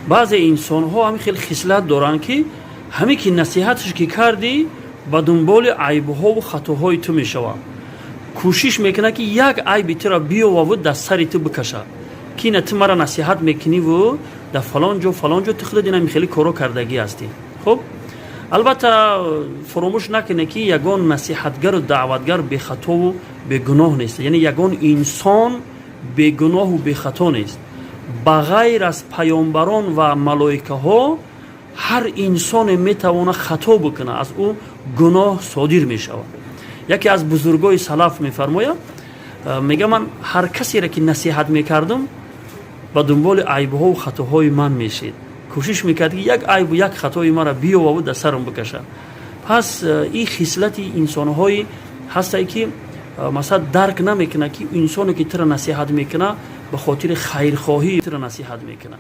Баъзе инсонҳо ҳамин хел хислат доранд, ки ҳамин ки насиҳатш ки кардӣ, ба дунболи айбҳову хатоҳои ту мешавад, кӯшиш мекунад, ки як айби туро биёваву дар сари ту бикашад, ки ина ту мара насиҳат мекуниву дар фалон ҷо, фалон ҷо ту худат ина хеле коро кардагӣ ҳастӣ. Хуб, албатта, фуромӯш накунед, ки ягон насиҳатгару даъватгар бехатову бегуноҳ нест, яъне ягон инсон бегуноҳу бехато нест. Ба ғайр аз паёмбарон ва малоикаҳо, ҳар инсоне метавонад хато бикунад, аз ӯ гуноҳ содир мешавад. Яке аз бузургои салаф мефармояд, мега: «Ман ҳар касере ки насиҳат мекардам, ба дунболи айбҳову хатоҳои ман мешид, кӯшиш мекард, ки як айбу як хатои маро биёваву дар сарам бикашад». Пас ин хислати инсонҳое ҳастае, ки масалан дарк намекунад, ки инсоне ки туро насиҳат мекунад, ба хотири хайрхоҳӣ туро насиҳат мекунад.